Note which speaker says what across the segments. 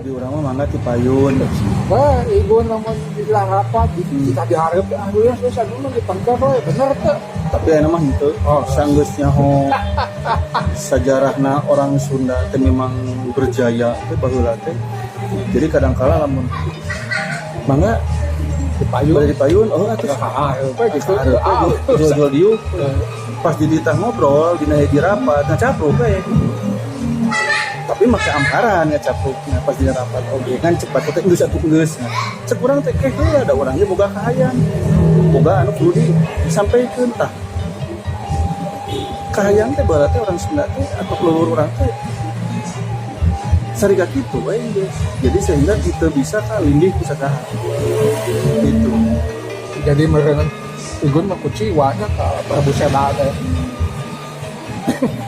Speaker 1: Di urang mah mangga ti payun.
Speaker 2: Wah, ibu lamun dibilang rapat, kita diharap, ah, geus anu mah dipengker we, bener teu?
Speaker 1: Tapi aya mah henteu.
Speaker 2: Oh.
Speaker 1: Sanggeus nyaho sajarahna orang Sunda teh memang berjaya teh baheula teh. Jadi kadang-kala lamun mangga
Speaker 2: di payun.
Speaker 1: Bade di payun, oh atuh.
Speaker 2: Ah, apa gitu.
Speaker 1: Ah, jual-jual diuk. Pas di ditah ngobrol dina hiji rapat ngacapruk we. Tapi make amparan ngacaprukna pas dina rapat oge kan cepat teh geus atuh geus. Cek urang teh keh heula da urang ge boga kahayang. Boga anu kudu disampaikeun tah. Kahayang teh baheula teh orang Sunda teh atau leluhur urang teh sariga kitu we geus. Jadi sehingga kita bisa kalinggih ku sasaha. Gitu.
Speaker 2: Jadi meureun Igun mah kuciwa nya ka Prabu Sena teh.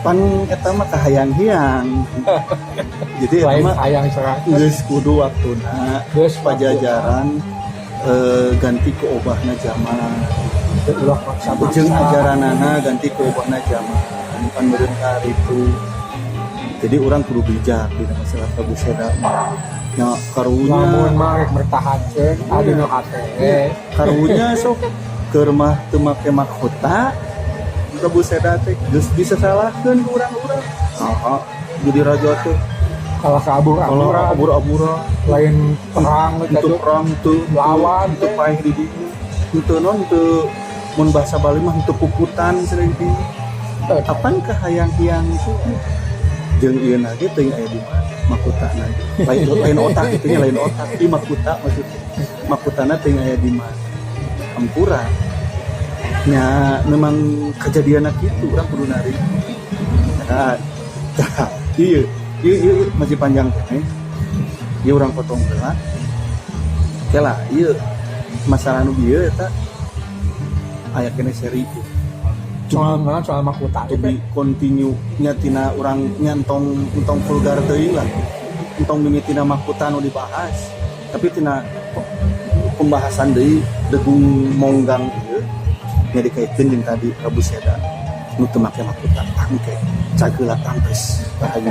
Speaker 1: Pan eta mah kahayang hiang. Jadi eta
Speaker 2: Lain
Speaker 1: mah
Speaker 2: hayang serang.
Speaker 1: Geus kudu waktuna
Speaker 2: Geus.
Speaker 1: Pajajaran ganti ku obahna zaman.
Speaker 2: Ulah maksa.
Speaker 1: Jeung ajaranana ganti ku obahna zaman. Pan meureun ka itu. Jadi orang kudu bijak di masalah Prabu Seda mah. Nya karunya.
Speaker 2: Lamun mah rek mertahankeun adu nu hate.
Speaker 1: Karunya sok keur mah teu make mahkota Prabu Seda teh geus disasalahkeun ku urang-urang. Heeh. Jadi raja teh
Speaker 2: Kalah
Speaker 1: kalau
Speaker 2: kabur-aburan,
Speaker 1: abur-aburan
Speaker 2: lain perang
Speaker 1: untuk
Speaker 2: gitu.
Speaker 1: Perang tuh
Speaker 2: Lawan
Speaker 1: untuk
Speaker 2: teh.
Speaker 1: Paeh di dinya untuk non untuk mun bahasa Bali mah untuk puputan cenah di dinya. Apan kahayang hiang itu jeung ieu ge teuing aya di mana mahkotana, lain lain otak itu nya, lain otak di mahkota, maksudnya mahkotana teuing aya di mana. Hampura nya, memang kejadian kitu urang kudu nari. Nah, tah, iya iya iya iya, masih panjang keneh. Ieu urang potong heula. Oke lah, ieu masalah nu bieu eta aya keneh seri.
Speaker 2: Soal mana, soal mahkota
Speaker 1: To
Speaker 2: itu.
Speaker 1: Be continue nya tina urang nya, entong entong vulgar teuing lah, entong mimitina mahkota nu dibahas, tapi tina pembahasan deui degung monggang ieu nya dikaitkeun jeung tadi Prabu Seda nu teu make mahkota. Tah, engke cageula tampes rahayu.